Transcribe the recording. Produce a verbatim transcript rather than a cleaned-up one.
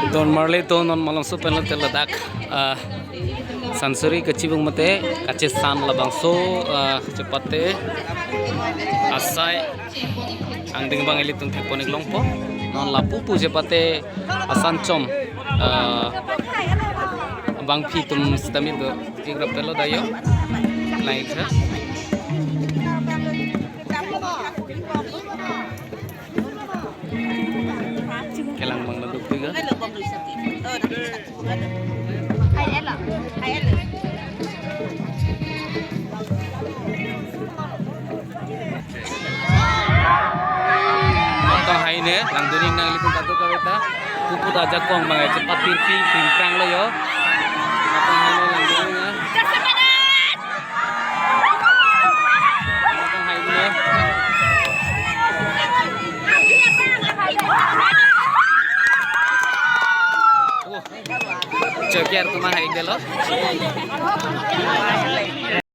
Don marli don non malom supen lo tel ladak, ah, sansuri kachibung mate kachesan labangso, ah, chepate asai angdeng abang ilitum thekpon ik longpo. Non lapu pu chepate asan chom, ah, bangphi atum sitame do. Jigrap telo dayo. Lain sa. Kelang bang laduk tiga. Hai, elo. Hai, elo. Tong hai ne, langdun ik nang ilitum kadokave ta. Puput ajakong bang chepat pirpi pingprang lo yo. Tong hai ne langdun ik na. Tong hai ne. Oh. Joker atum hai delo.